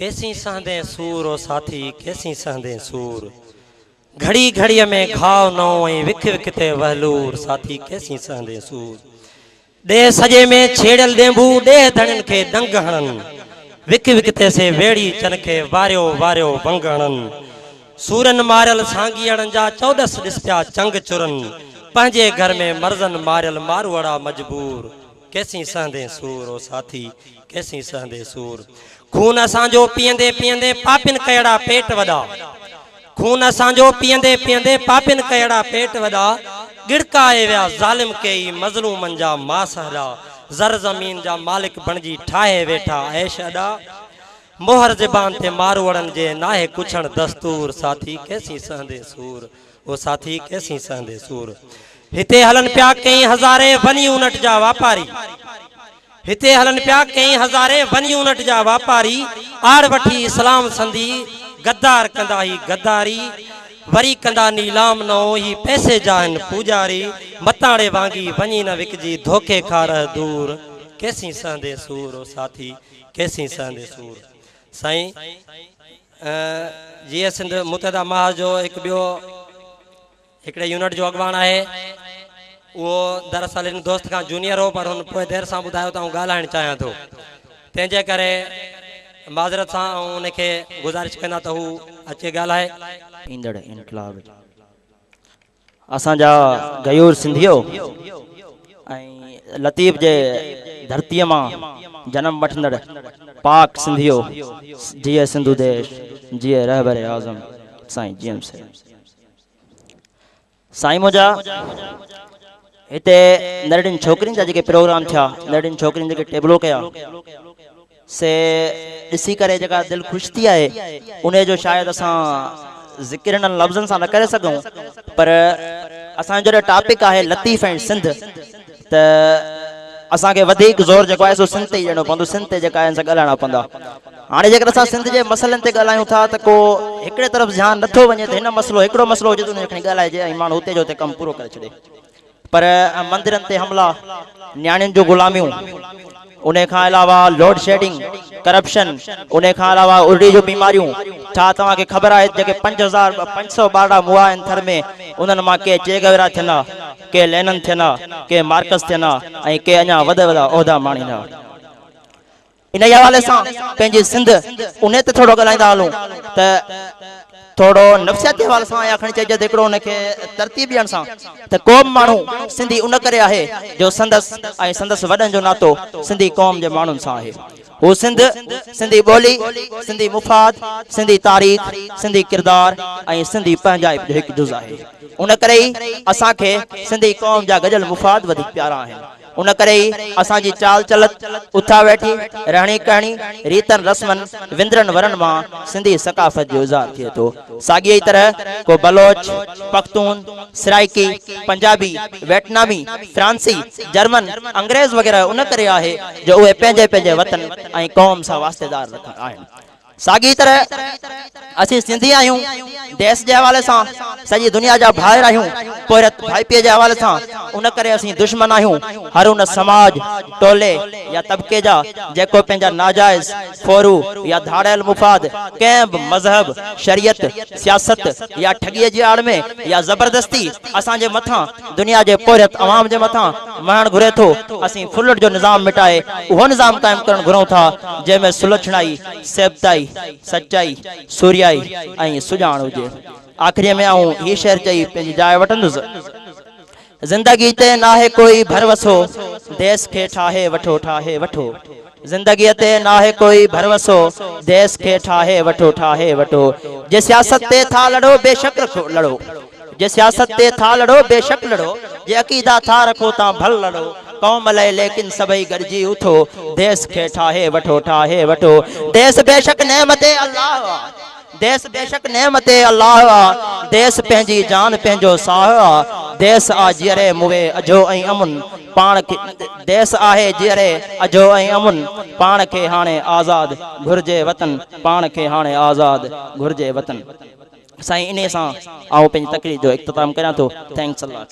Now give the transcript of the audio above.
ڪيسين سهندين سور او ساٿي ڪيسين سهندين سور. گهڙي گهڙيء ۾ گهاء نئون ۽ وک وک تي وهلور ساٿي ڪيسين سهندين سور. ڏيهه سڄي ۾ ڇيڙيل ڏينڀو ڏيهه ڌڻين کي ڏنگ هڻن. وک وک تي سي ويڙهي چن کي واريو واريو ونگ هڻن. سورن ماريل سانگيئڙن جا چوڏس ڏس پيا چنگ چرن. پنهنجي گهر ۾ مرضن ماريل ماروئڙا مجبور ڪيسين سهندين سور او ساٿي ڪيسين سهندين سور. خون اسان جو پيئندي پيئندي پاپين ڪيڙا پيٽ وڏا. خون اسان جو پيئندي پيئندي پاپين ڪيڙا پيٽ وڏا. ڳڙڪائي ويا ظالم ڪيئي مظلومن جا ماس هڏا. زر زمين جا مالڪ بڻجي ٺاهي ويٺا عيش اڏا. مهر زبان تي ماروئڙن جي ناهي ڪڇڻ دستور ساٿي ڪيسين سهندين سور او ساٿي ڪيسين سهندين سور. هتي هلن پيا ڪئين هزارين ون يونٽ جا واپاري. هتي هلن پيا ڪئين هزارين ون يونٽ جا واپاري آڙ وٺي اسلام سندي غدار ڪندا هي غداري وري ڪندا نيلام نئون هي پئسي جا هن پوڄاري متاڙي وانگي وڃي نه وڪجي ڌوڪي کان رهه دور ڪيسين سهندين سور او ساٿي ڪيسين سهندين سور سائين جيئي سنڌ متحده محاذ جو هڪ ٻيو هڪڙي يونٽ جو اڳواڻ آهي. اهو دراصل هن دوست کان جونيئر هو پر هن پوء دير سان ٻڌايو ته آئون ڳالهائڻ چاهيان ٿو. تنهن جي ڪري معذرت سان آئون ان کي گذارش ڪندان ته هو اچي ڳالهائي. ايندڙ انقلاب جي اسان جا غيور سنڌيو ۽ لطيف جي ڌرتيء مان جنم وٺندڙ پاڪ سنڌيو جيئي سنڌو ديش جيئي رهبر اعظم سائين جي ايم سيد. سائين منهنجا هتي ننڍڙين ڇوڪرين جا جيڪي پروگرام ٿيا ننڍڙين ڇوڪرين جيڪي ٽيبلو ڪيا سي ڏسي ڪري جيڪا دل خوش ٿي آهي ان جو شايد اسان ذڪر هنن لفظن سان نه ڪري سگهون پر اسان جو جڏهن ٽاپڪ آهي لطيف ۽ سنڌ ته اسان کي وڌيڪ زور جيڪو آهي سو سنڌ تي ئي ڏيڻو پوندو، سنڌ تي جيڪا آهي ان سان ڳالهائڻا پوندا. هاڻي جيڪڏهن اسان سنڌ جي مسئلن تي ڳالهايون ٿا ته ڪو هڪڙي طرف ڌيان نٿو وڃي ته هن مسئلو هڪڙو مسئلو هجي ته ان جو کڻي ڳالهائجي ۽ ماڻهو اتي جو اتي ڪم پورو ڪري ڇڏي پر مندرن تي حملا، نياڻين جون غلاميون، ان کان علاوه لوڊ شيڊنگ، ڪرپشن، ان کان علاوه ارڙي جون بيماريون، ڇا توهان کي خبر آهي ته جيڪي 5500 ٻارڙا مئا آهن ٿر ۾ انهن مان ڪي چي گويرا ٿين ها، ڪي لينن ٿين ها، ڪي مارڪس ٿين ها ۽ ڪي اڃا وڏا وڏا عهدا ماڻين ها. انهيء حوالي سان پنهنجي سنڌ انهي تي ٿورو ڳالهائيندا هلون ته ٿورو نفسياتي حوالي سان يا کڻي چئجي ته هڪڙو ان کي ترتيب ڏيڻ سان ته ڪو به ماڻهو سنڌي ان ڪري آهي جو سندس ۽ سندس وڏن جو ناتو سنڌي قوم جي ماڻهن سان آهي. هو سنڌ، سنڌي ٻولي، سنڌي مفاد، سنڌي تاريخ، سنڌي ڪردار ۽ سنڌي پنهنجائپ جو هڪ جز آهي. ان ڪري ئي اسان کي سنڌي قوم جا گڏيل مفاد وڌيڪ پيارا آهن. ان ڪري ئي اسان جي چال چلت، اٿا ويٺي، رهڻي ڪهڻي، ريتن رسمن، وندرن ورن مان سنڌي ثقافت جو اظهار ٿئي ٿو. ساڳيء ئي طرح ڪو بلوچ، پختون، سرائيڪي، پنجابي، ويٽنامي، فرانسي، جرمن، انگريز وغيره ان ڪري آهي جو اهي پنهنجي پنهنجي وطن ۽ قوم سان واسطيدار آهن. ساڳيء طرح اسين سنڌي آهيون، ديس جي حوالي سان سڄي دنيا جا ڀائر آهيون، پورهيت ڀائپيء جي حوالي سان ان ڪري اسين دشمن آهيون هر ان سماج، ٽولي يا طبقي جا جيڪو پنهنجا ناجائز، ڦورو يا ڌاڙيل مفاد ڪنهن به مذهب، شريعت، سياست يا ٺڳيء جي آڙ ۾ يا زبردستي اسان جي مٿان دنيا جي پورهيت عوام جي مٿان مڙهڻ گهري ٿو، اسين ڦرلٽ جو نظام مٽائي اهو نظام قائم ڪرڻ گهرون ٿا جنهن ۾ سلڇڻائي، سيبتائي، سچائي، سورهيائي ۽ سڄاڻ هجي. آخريء ۾ آئون هي شعر چئي پنهنجي جاء وٺندس. زندگي تي ناهي ڪوئي ڀروسو، ديس کي ٺاهي وٺو ٺاهي وٺو. زندگيء تي ناهي ڪوئي ڀروسو، ديس کي ٺاهي وٺو ٺاهي وٺو. جي سياست تي ٿا لڙو بيشڪ لڙو. جي سياست تي ٿا لڙو بيشڪ لڙو. جي عقيدا ٿا رکو تان ڀل لڙو. قوم لئه ليڪن سڀئي گڏجي اٿو، ديس کي ٺاهي وٺو ٺاهي وٺو. ديس بيشڪ نعمت الله آ. ديس بيشڪ نعمت الله آ، ديس پنهنجي جان پنهنجو ساهه آ، ديس آ جيئري موئي اجهو ۽ امن پاڻ کي ديس آهي جيئري اجهو ۽ امن پاڻ کي هاڻي آزاد گهرجي وطن پاڻ کي هاڻي آزاد گهرجي وطن سائين انهي سان آئون پنهنجي تقرير جو اختتام ڪريان ٿو thanks a lot.